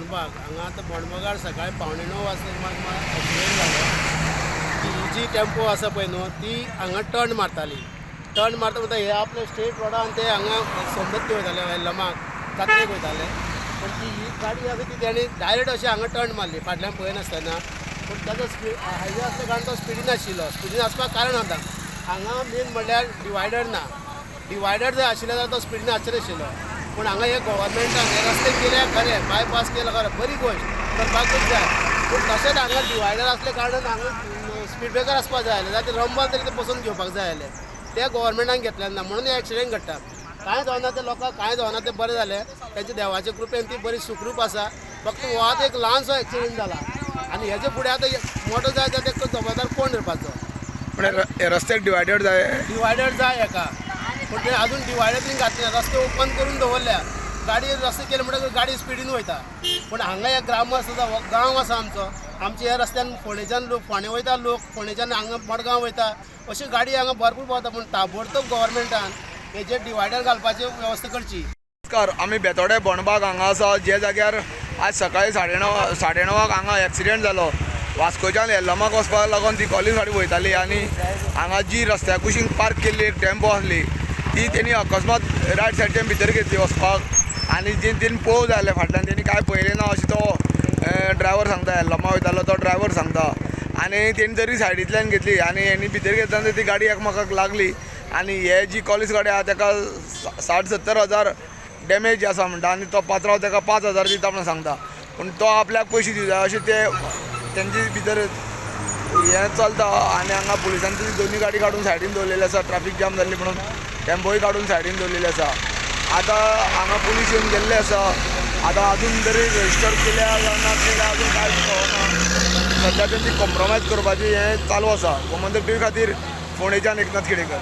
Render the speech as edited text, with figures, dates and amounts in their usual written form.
बोणबाग. हांगा आतां बोणबागार सकाळी 8:45 वाजता सुमार एक्सिडेंट जालो. ती ही जी टेम्पो आसा पळय न्हू, ती हांगा टर्न मारताली. टर्न मारता म्हणटा हे आपले स्ट्रेट रोडान ते हांगा सोमदत्ती वयताले, वेल्लमाक जात्रेक वयताले. पूण ती ही गाडी आसा ती तेणी डायरेक्ट अशी हांगा टर्न मारली फाटल्यान पळयनासतना. पूण ताजो स्पीड हायवे आसल्या कारणान तो स्पिडीन आशिल्लो. स्पिडीन आसपाक कारण आतां हांगा मेन म्हणल्यार डिवायडर ना. डिवायडर जर आशिल्ले जाल्यार तो स्पिडीन आसचो नाशिल्लो. पूण हांगा हे गव्हर्मेंटान हे रस्ते केले खरें, बायपास केला खरें, बरी गोश्ट, करपाकूच जाय. पूण तशेंच हांगा डिवायडर आसल्या कारणान हांगा स्पीड ब्रेकर आसपाक जाय आसलें, जाल्यार रंबल तरी ते बसोवन घेवपाक जाय आसलें. ते गव्हर्मेंटान घेतलें ना म्हणून हे एक्सिडेंट घडटा. कांय जावना, ते लोकांक कांय जावना, ते बरें जालें. तेंच्या देवाचे कृपेन ती बरी सुखरूप आसा. फक्त हो आतां एक ल्हानसो एक्सिडेंट जाला आनी हेजे फुडें आतां मोटो जाय जाल्यार तेका जबाबदार कोण धरपाचो? पण हे रस्त्याक डिवायडर जाय. डिवायडर जाय हेका, पूण ते अजून डिवायडर बीन घातले ना. रस्ते ओपन करून दवरल्या. गाडी रस्ते केले म्हणटकच गाडी स्पिडीन वयता. पूण हांगा हे ग्रामस्थ आसा, हो गांव आसा आमचो. आमच्या ह्या रस्त्यान फोंडेच्यान लोक फोंडे वयता, लोक फोंडेच्यान हांगा मडगांव वयता. अशी गाडी हांगा भरपूर भोंवता. पूण ताबडतोब गव्हर्मेंटान हेजेर डिवायडर घालपाची वेवस्था करची. नमस्कार, आमी बेतोडे बोणबाग हांगा आसा, जे जाग्यार आज सकाळी 9:30 साडेणवाक हांगा एक्सिडेंट जालो. वास्कोच्यान येल्लमाक वचपाक लागून ती कॉलेज गाडी वयताली आनी हांगा जी रस्त्या कुशीन पार्क केल्ली एक टेम्पो आसली, ती तेणी अकस्मात रायट सायडच्यान भितर घेतली वचपाक आनी जी तेणी पोव जाय फाटल्यान तेणी कांय पळयलें ना अशें तो ड्रायवर सांगता. येल्लमा वयतालो तो ड्रायवर सांगता. आनी तेणी तरी सायडींतल्यान घेतली आनी हेणी भितर घेतल्यान ती गाडी एकामेकाक लागली आनी हे जी कॉलेज गाडी आहा तेका 60-70 हजार डॅमेज आसा म्हणटा आनी तो पात्रांव तेका 5,000 दिता म्हणून सांगता, पूण तो आपल्याक पयशे दिता अशें ते तेंचे भितर हें चलता. आनी हांगा पुलिसांनी ती दोनूय गाडी काडून सायडीन दवरलेली आसा. ट्राफीक जाम जाल्ली म्हणून टेम्पोय काडून सायडीन दवरलेली आसा. आतां हांगा पुलीस येवन गेल्ले आसा. आतां अजून तरी रजिस्टर केल्या काय ना केल्या, अजून कांयच कळना. सद्या तेंची कॉम्प्रोमायज करपाची हें चालू आसा. गोमंतक टीव्ही खातीर फोंडेच्यान एकनाथ खेडेकर.